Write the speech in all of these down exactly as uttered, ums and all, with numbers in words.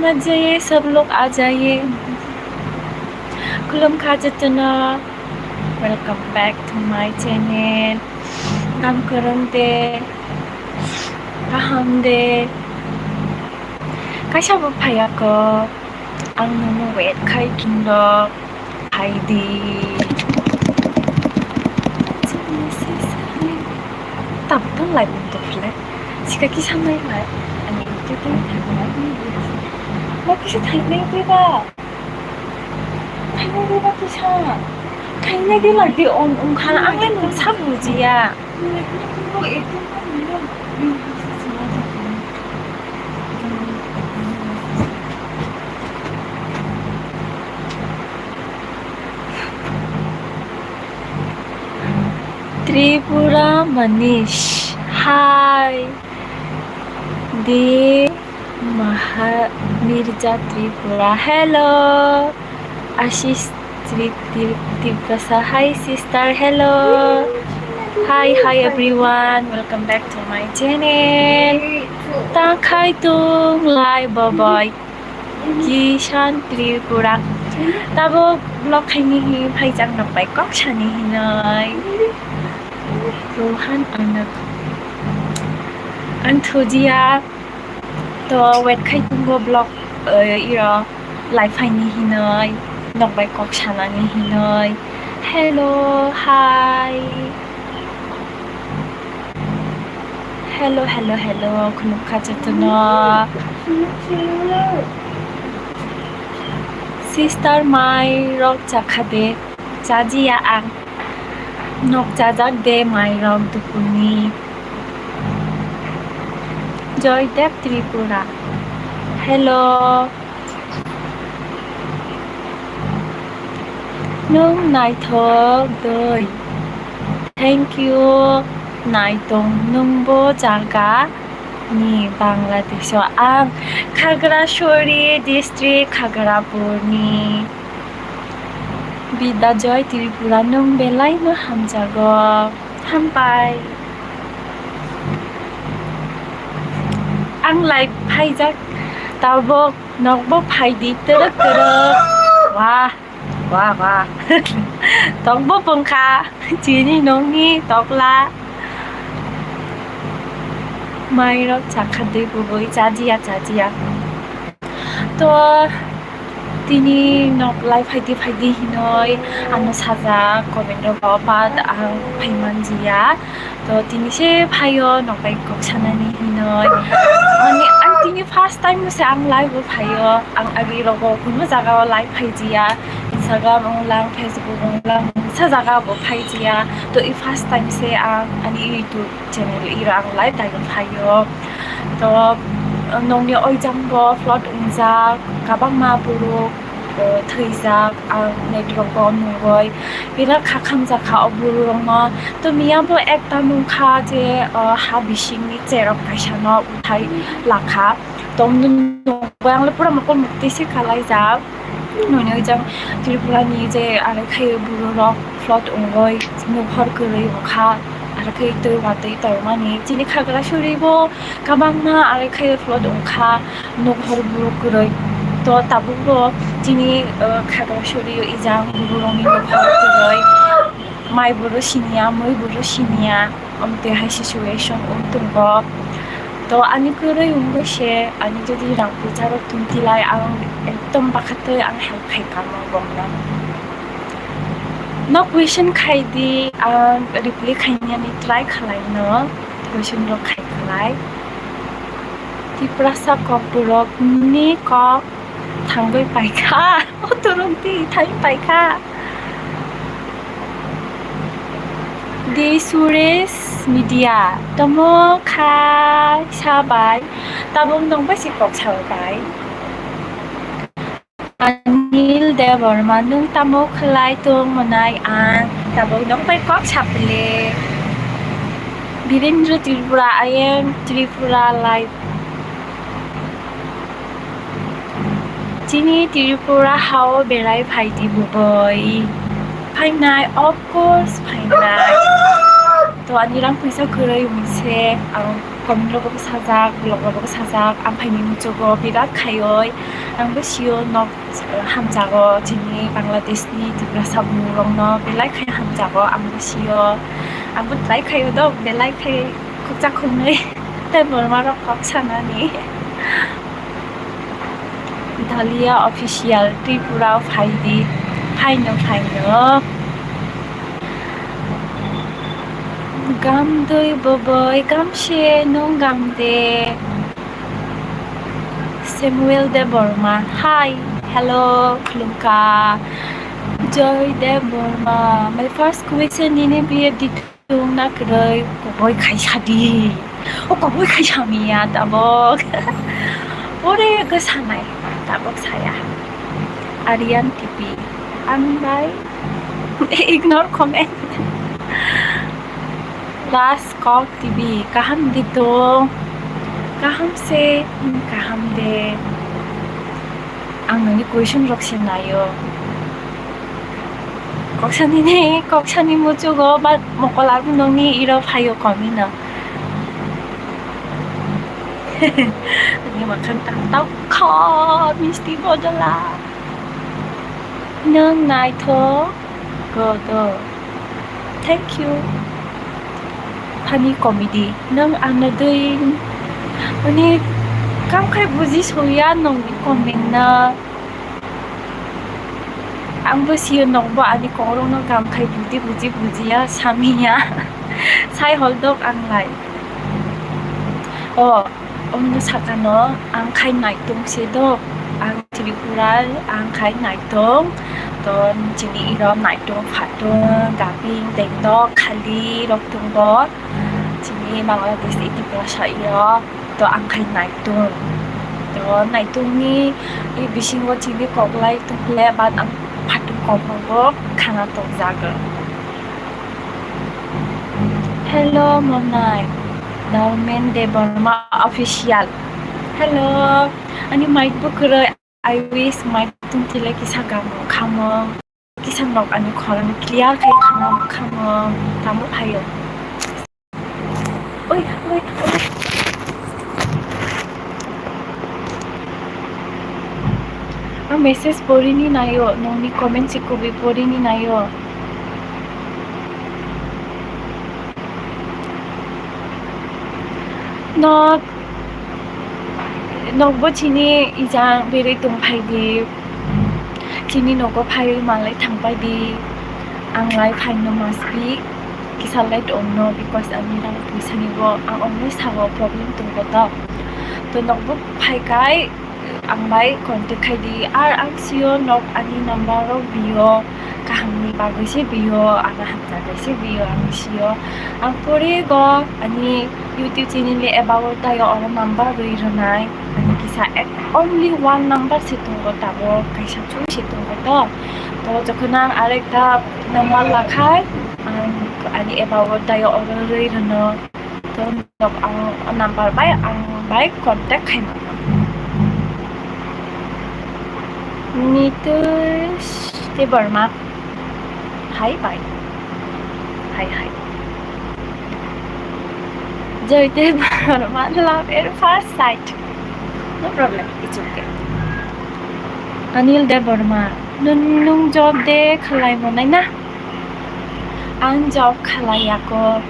Majaye, sab log aa jaye. Khulumkha jotono. Welcome back to my channel. Kam kwrwng de, kaham de. Kaisa bo phaiya kho. Ang nono wait khai tongdo. Phaidi. Tabuk tong lai bung tong phle. Sika kisa mai lai. Ani itu tu thago lai ni. Ba kisa thainai de ba. Thainai de ba kisa. Thainai de lai de on on khan ang lai nung sa bujiya. Tripura Manish. Hi. De Maha Mirza Tripura. Hello. Ashish Tri-, Tri-, Tiprasa. Hi, sister. Hello. Hi, hi, everyone. Welcome back to my channel. Ta khai tung lai babai. Kishan Tripura. Tabuk vlog khaini hi phaijak nok bai kok sani hinoi. Rohan Anand. Ang thujiya. To wait khai tongo vlog, eh, iro live phaini hinoi, nok bai kok sanani hinoi. Hello, hi. Hello, hello, hello, khulumkha jotono. Sister, mai rok chakha de, chajiya ang. Nok chajak de mai rok dukuni. Joydev Tripura. Hello. Nwng naithok doi. Thank you. Naitong nwngbo jaga ni Bangladesh o. Ang Khagrasuri district, Khagrapur ni. Bida Joy Tripura, nwng belai no hamjago. Hambai. Ang live phaijak, tabok nokbo phaidi, twrwk twrwk. Wah, wah, wah. Tokbo pungkha, chini nokni tokla. Mairok chakha dui kubui, chajiya, chajiya. To tini nok lai phaidi phaidi hinoi ano sajak comment rok o, but ang phaimanjiya. To tini se phaio nok bai kok sanani hinoi. Ani ang tini first time se ang live o phaio. Ang agi rogo kuno jaga o live phaijiya. Instagram onglang, Facebook onglang, sa jaga bo phaijiya. To i first time se ang ani YouTube channel iro ang live daiwi phaio. To nokni oijango flood wngjak, kwbangma borok, eh, thwijak, ang network bo nugwi birat kha khamjak kha o borok rokno. To miya bo ekta nukha je, eh, ha bisingni cherok kaisa no uthai lakha. To ang le pura mokol muktwi se kalaijak. Noni oijang Tripura ni je arekhe borok rok flood wngwi nukhor kwrwi wngkha, arekhe twi watwi tongmani. Chini Khagrasuri bo kwbangma arekhe flood wngkha, nukhor borok kwrwi. To tabuk bo chini, uh, Khagrasuri o ijang borok rokni nukhor kwrwi, mai boro siniya, mui boro siniya. Amtwi hai situation wng tongo. To ani kwrwi wngwi se, ani jodi rang puisa rok tongtwi lai, ang ekdom bakhatwi ang help khai kamo bongno. No question khai di, ang reply khainani try khalai no, question rok khai khalai. Tiprasa kokborok ni kok thangwi paikha, o torok di thangwi paikha. Di Suresh Media, tamo kha sabai, tabuk nokbai se kok sabai. Anil Debbarma, nwng tamo khlai tong mwnai ang, tabuk nokbai kok sapile. Birendra Tripura, I am Tripura live. Chini Tripura hao berai phaidi bwbwi. Phainai, of course, phainai. To ani rang puisa kwrwi wngse, ang comment rogo bwsajak, vlog rogo bwsajak, ang phaini muchugo birat khaioi. Ang bo sio nok, eh, hamjago chini Bangladesh ni Tiprasa bumung rok no belai khe hamjago, ang bo sio, ang bo try khaio do belai khe khukcha khungnwi tei Burma rok kok sanani. Dalia official Tripura phaidi, phaino phaino. Gamdui boboi gamse nung gamde. Samuel Debbarma, hi, hello, khulumkha. Joy Debbarma, my first question, nini B F D tungna kwrwi, koboi khaisadi. O koboi khaisamiya tabok. Ore go sanai, tabok saya. Aryan T P, ang bai ignore comment. Last Kok T V, kaham de tong? Kaham se, hmm, kaham de. Ang nini question rok se naio. Koksani ni, koksani muchugo, but mokol abu nongni iro phaio komino. Ani makhang tang tau kha misti bodola. Nang naithok go do. Thank you. Funny comedy. Nwng ano dui, mane, kam khai buji soya nwng ni comment na. Ang bo sio nwng bo ani kokrok no kam khai buji buji bujiya samiya. Sai hol dok ang lai. O. Omno sakano ang khai naitung se do, ang Tripura ang khai naitung, to chini iro naitung phatung gaping tengdok khali rok tongo, chini Bangladesh ni Tiprasa iro to ang khai naitung, to naitung ni bisingo chini koklai tongkle bad ang phatung kok bo khana tongjago. Hello, Monai. Dalmen Debbarma Official. Hello. Ani mic bo kwrwi. I wish mic tungtile kisa gamung khamung. Kisa nok ani khorang clear khai khamung khamung. Tamo phaio. Oi, oi, oi. Ang message porini naio, nongni comment se kubui porini naio. Nok, nokbo chini ijang berwi tongphaidi, chini nogo phaiwi manlai thangpaidi, anglai phaino masbi kisa late ongno, because ani rang pwisanibo ang ongni sago problem tongkota. To nokbo phaikai, ang bai contact khai di, ar ang sio nok ani number rok bio, kaham ni bagwi se bio, ano hamjakgwi se bio, ang sio, ang pore go ani YouTube channel ni about tayo oro number rwi rwnai, ani kisa ek, only one number se tongo, tabok kaisa chuk se tongo to, to jokhon ang arekta number lakhai, ang ani about tayo oro rwi rwno. To nok ang o number bai ang bai contact khaimano. Nitish Debbarma. Hi bai. Hi hi. Joy Debbarma, love at first sight. No problem, it's okay. Anil Debbarma, nung, nung job de khalai monai na? Ang job khalai yako,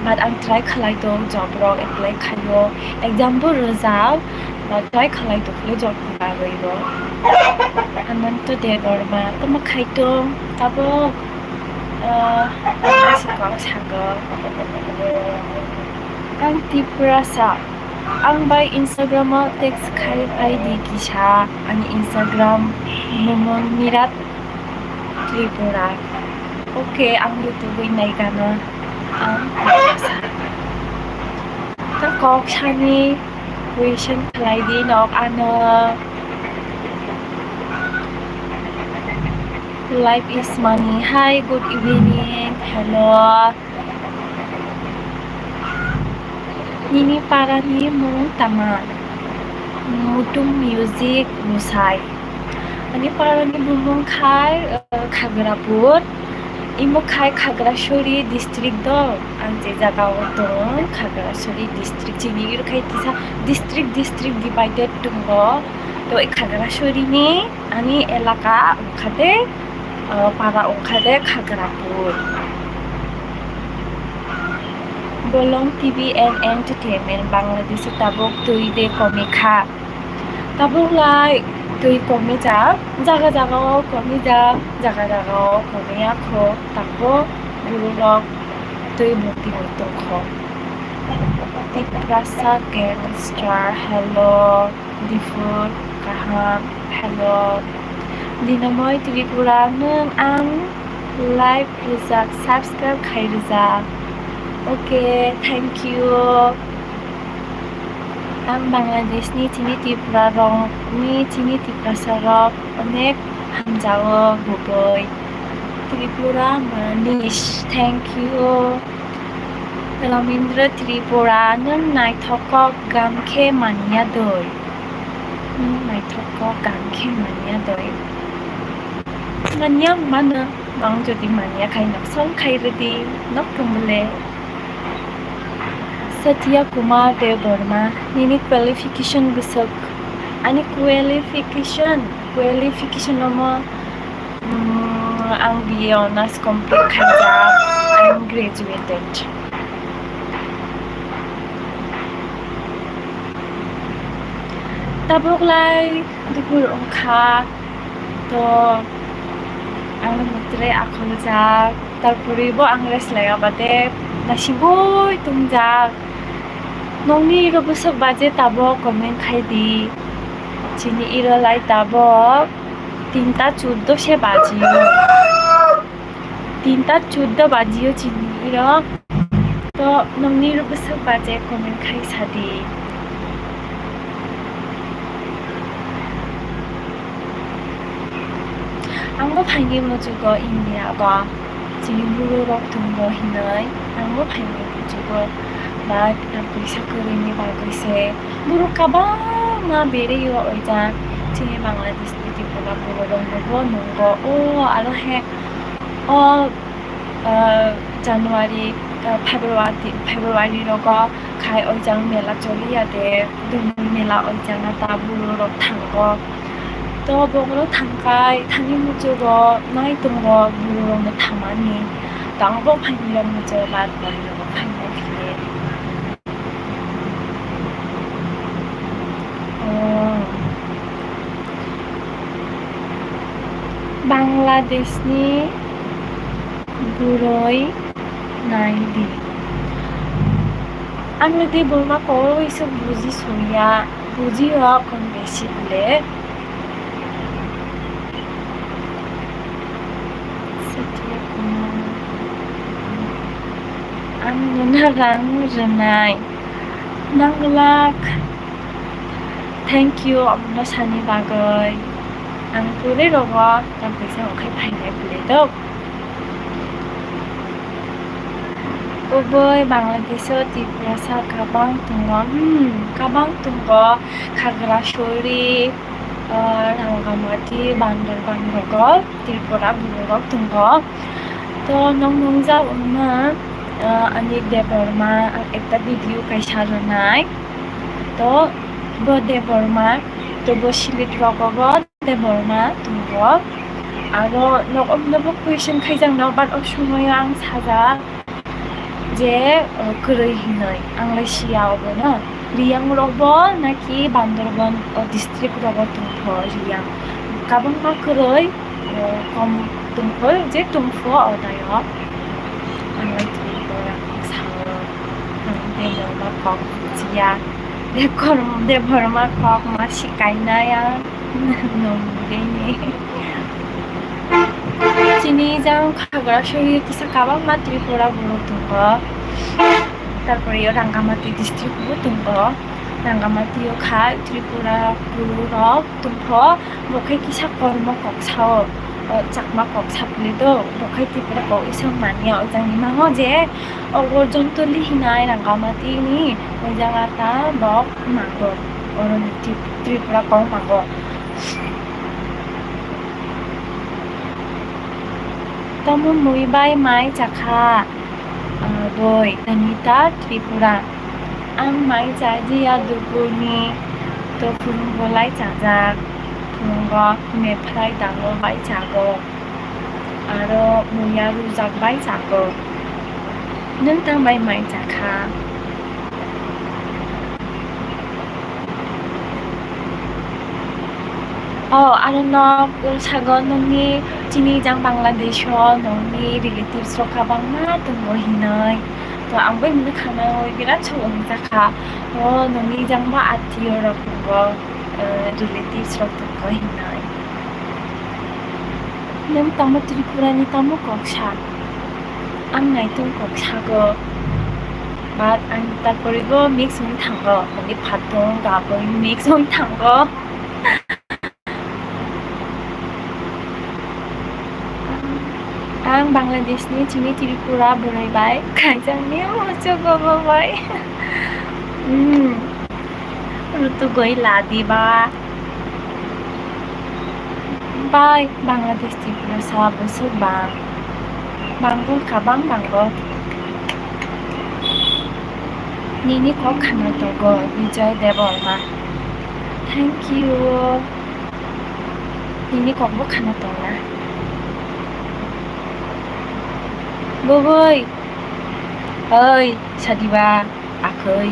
but ang try khalai tong job rok apply khaio, exam bo rwjak, but try khalai tong khlai job ni bagwi bo. Ananto Debbarma, tamo khai tong, tabok, ah, ang se kok sago. Ang Tiprasa. Ang bai Instagram o text khai pai di kisa, ani Instagram bumung Mirat Tripura. Okay, ang YouTube wi nai gana. Ang Tiprasa. Ta kok sani question khlai di nok ano. Life is money. Hi, good evening. Hello. Nini para ni mung tama? Mutum Music Musai. Ani para ni bumung khai, eh, Khagrapur. Imo khai Khagrasuri district do. Ang je jaga o tong, Khagrasuri district. Chini iro khai kisa district, district divided tongo. Tei Khagrasorini ani elaka wngkha de, ah, para wngkha de Khagrapur. Bolong T V and Entertainment Bangladesh-o tabuk twi de komi kha. Tabuk lai twi komi jak, jaga jaga o komi jak, jaga jaga o komi ya kho, tabuk borok twi bwtwi bai tong kho. Tiprasa Gangster, hello. Dipur, kaham, hello. Dinamoi Tripura, nwng ang like rijak, subscribe khai rijak. Okay, thank you. Ang Bangladesh ni chini Tripura rok ni chini Tiprasa rok onek hamjao bugoi. Tripura Manish, thank you. Ramindra Tripura, nwng naithok kok gam khe manya doi? Nwng naithok kok gam khe manya doi? Manya mano, ang jodi manya khai nok song khai rwdi, nok tong bole. Satya Kumar Debbarma, nini qualification bwswk? Ani qualification, qualification omo, mm, ang B A honours complete khaijak, I am graduated. Tabuk lai dupur wngkha, to ang mutre akholjak, tarpore bo ang rest laiya bade naisingwi tongjak. Nokni iro bwswk baje tabok comment khai di. Chini iro lai tabok tinta chuddo se bajio. Tinta chuddo bajio chini iro. To nokni iro bwswk baje comment khai sadi. Ang bo phaini muchugo India go, chini buru rok tongo hinoi, ang bo phaini muchugo, but ang puisa kwrwini bagwi se buru kabangma berio oijak, chini Bangladesh ni Tripura buru rok bo nungo, o aro he, o, ah, January, ah, February, February rogo khai oijang mela choliya de, dumui mela oijang ta buru rok thango. To bokro thangkai thani muchugo nai tongo buru rokno thamani. To ang bo phaini rok muchugo bad bari rok phaini rok khe. Oh. Bangladesh ni bwrwi nai di. Ang le tei Burma kok se buji soya, buji o kon besi bole. Satya Kumar. Ang nuna rang rwnai. Nang glak. Thank you, omono sani bagwi. Ang puri rogo, tang kaisa okhai phainai puli do. Ubui Bangladesh o Tiprasa kabang tongo. Hmm, kabang tongo. Khagrasuri, ah, Rangamati, Bandarban rogo Tripura borok tongo. To nong nungjak wngma, ah, ani Debbarma, ang ekta video kaisa rwnai. To bo Debbarma, to bo Silit rogo bo Debbarma tongo. Aro nogo nogo question khaijakno, but o somoyo ang sajak je, o, kwrwi hinwi. Ang lai siya obono. Riyang rogo naki Bandarban o district rogo tongpho Riyang. Kabangma kwrwi, o, kom tongpho, je tongpho o dayo. Ang lai tongpho, ang sao. Ang Debbarma kok bujiya. Debbarma, Debbarma kok ma sikainai ang. Nongni. Chini jang Khagrasuri kisa kabangma Tripura borok tongo. Tarpore o Rangamati district bo tongo. Rangamati o kha Tripura borok tongpho. Bo khe kisa kormo kok sao. O Chakma kok sapli do. Bo khe Tripura kok isa manya o jang ni mango je o Gorjontoli hinai Rangamati ni o jaga ta bo mango. Oro ni Trip-, Tripura kok mango. Tamo mui bai mai chakha, ah, boi, Tanita Tripura. Ang mai chajia dupurni, Tophuru bo lai chajak, phungo mephrai dango bai chago, aro muya rujak bai chago. Nwng tang bai mai chakha? O, aro nok sago nokni chini jang Bangladesh o nokni relatives rok kwbangma tongo hinoi. To ang bai mwnwi khana oi birat sok wngwi jakha. O nokni jang ba atio rok tongo, eh, relatives rok tongo hinoi. Nwng tamo Tripura ni tamo kok sa? Ang naitung kok sago. But ang tarporibo mix wngwi thango. Mani phatung gabwi mix wngwi thango. Ang Bangladesh ni chini Tripura bwrwi bai khaijak ni muchuk obo bai. Hmm. Rutugwi ladi ba. Bai Bangladesh Tripura sa bwswk bang. Bangkuk kabang bango. Nini kok khana tongo Bijoy Debbarma. Thank you. Nini kokbo khana tongna. Bogoi. Oi, sadiba, akhoi.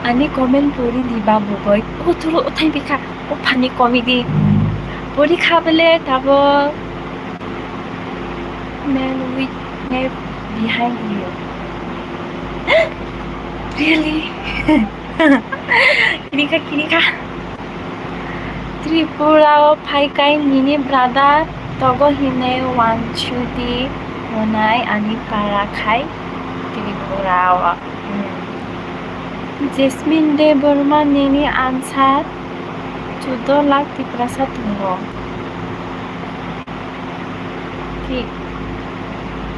Ani comment pori diba bogoi. O turu o thai bikha. O funny comedy. Pori kha bele tabo. Man with net behind you. Really? Kinika, kinika. Tripura o phai kai nini brother togo hinwi wansudi monai ani para khai Tripura o. Hmm. Jasmine Debbarma nini answer chuddo lakh Tiprasa tongo. Thik.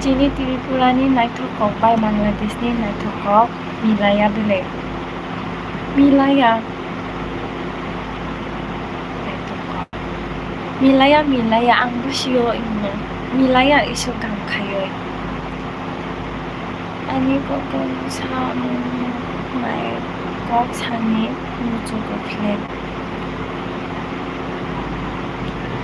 Chini Tripura ni naithok kok bai Bangladesh ni naithok kok milaya bele. Milaya. Naithok kok. Milaya, milaya, ang bosio ino. Milaya isu kam khayoi. Ani kokong sa mai kok sani muchuk khe.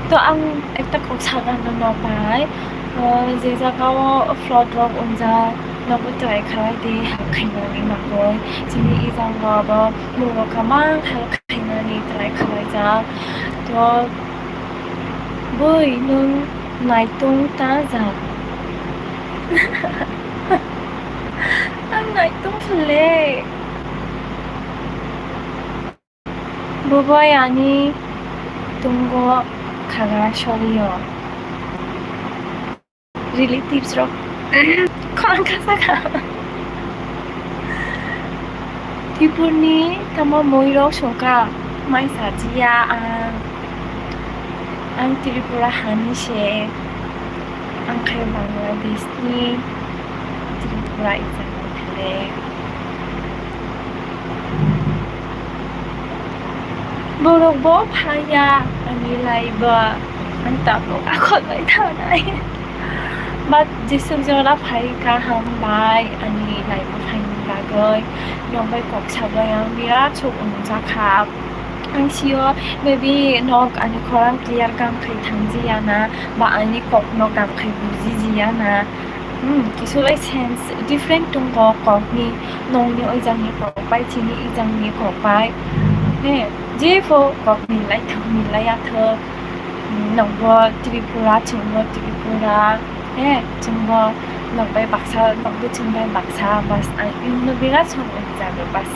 To ang ekta kok sagano no bai, o je jaga o flood rok wngjak nogo try khlai di help khainani bagwi. Chini e jaga o abo borok kwbang help khainani try khlaijak. To boi nwng naitung ta ja. Ang naitung le. Bo bai ani tungo khagra solio. Relatives rok khorang kasa kha. Tripurni tamo moi rok songka mai sajiya ang. Ang Tripura hani se, ang khe Bangladesh ni Tripura exam thale. Borok bo phaiya, ani lai ba, ang tabuk akhol bai thanai. But jesuk jora phai kaham bai, ani lai bo phaini bagwi, nok bai kok sabai ang birat sok wngjak kha. Ang sio, maybe nok ani khorang clear kam khai thangjiya na, ba ani kok no kam khai bujijiya na. Hmm, kisu lai sense different tongo kokni, nokni oijangni kok bai chini ijangni kok bai. He, jefo kok milai thok, milai ya thok. Hmm, nokbo Tripura, chwngbo Tripura. He, chwngbo nok bai baksa, nokbo chwng bai baksa, bas, ang imno birat song wngjagwi, bas.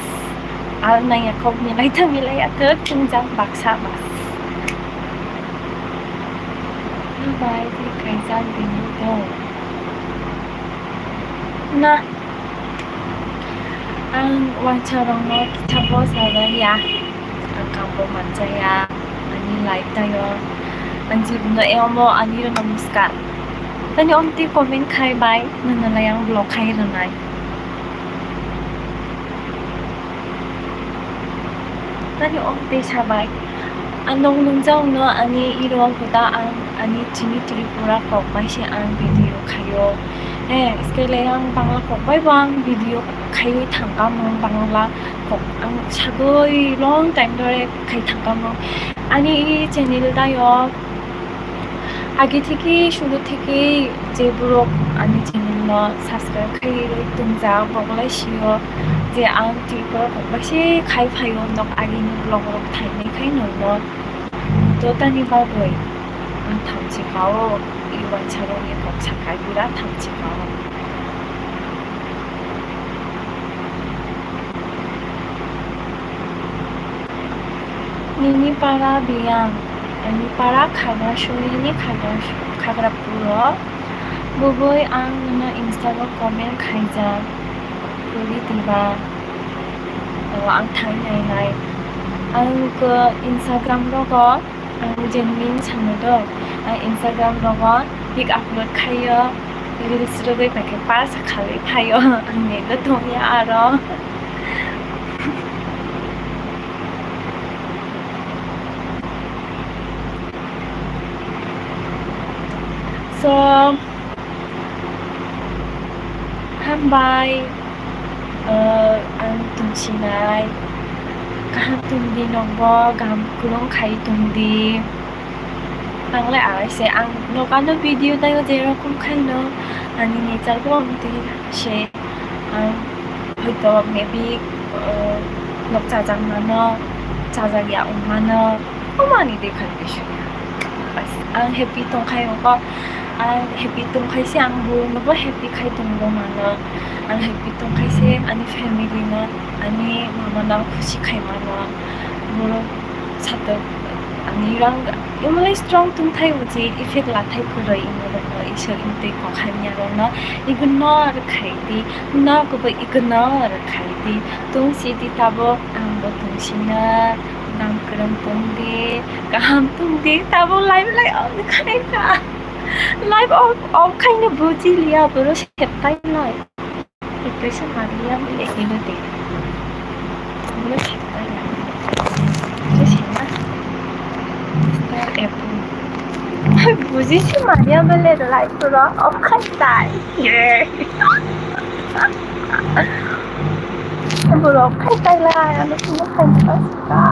Al nangya kok milai thok, milai ya thok, chwngjak baksa, bas. Bai tei kaijak bini tong. Na, ang wansarokno kisa bo sajaya, ang kambo manjaya, ani life tayo, ang jibonno emo ani rwno muskar. Tani omtwi comment khai bai, nwnalai ang block khai rwnai. Tani omtwi sabai, Ang nok nungjago no ani iro hoda ang ani chini Tripura kok bai se ang video khaio. Eh, skele ang Bangla kok bai bo ang video khai thangkha mung Bangla kok ang sagoi long time dore khai thangkha mung. Ani channel dayo age theke shuru theke je borok ani channel no subscribe khai tongjak borok lai sio je ang Tripura kok bai se khai phaio nok agini vlog rok thainai khai nokno. To tani bagwi ang thamchi kao, i wansarokni kok sakai birat thamchi kao. Nini para biyang, ani para khagra suri, nini khagra, khagra puro. Bubui ang nono Insta o comment khaijak, puri diba? O, ang thang nai nai. Ang ko Instagram rogo, ang genuine sano do. Ang Instagram rogo pic upload khaio, reels rwgwi paikhe pasa khalwi phaio. Ang net o tongya aro. So, hambai, uh, ang tongsinai, kaham tongdi nokbo, gam kulung khai tongdi. Ang le arai se, ang nokano video naio jerokom khaino, ani nature bo ang twi se. Ang hoito maybe, uh, nok chajak mano, chajak ya wng mano, omo ani dekha khe sui. Bas, ang happy tongkhai wngkha, ang happy tongkhai se ang bo nobo happy khai tongbo mano, ang happy tongkhai se ani family no, ani mama no khusi khai mano, borok satok ani rang emulai strong tongthai uji effect lathai kwrwi imo rokno isor imtwi kok hamya rokno ignore khai di. Nokobo ignore khai di. Tong si di tabuk, ang bo tong sina. Gam kwrwng tong di, kaham tong di, tabuk live lai off khai ka. Live off, off khai no buji liya, boro se tai lai. Depression ma liya, bole ino de. Bole se tai lai. Bole se na. Star apple. Buji si manya bele live pura off khai tai. Ye. Borok khai tai lai, ano sini khai ta.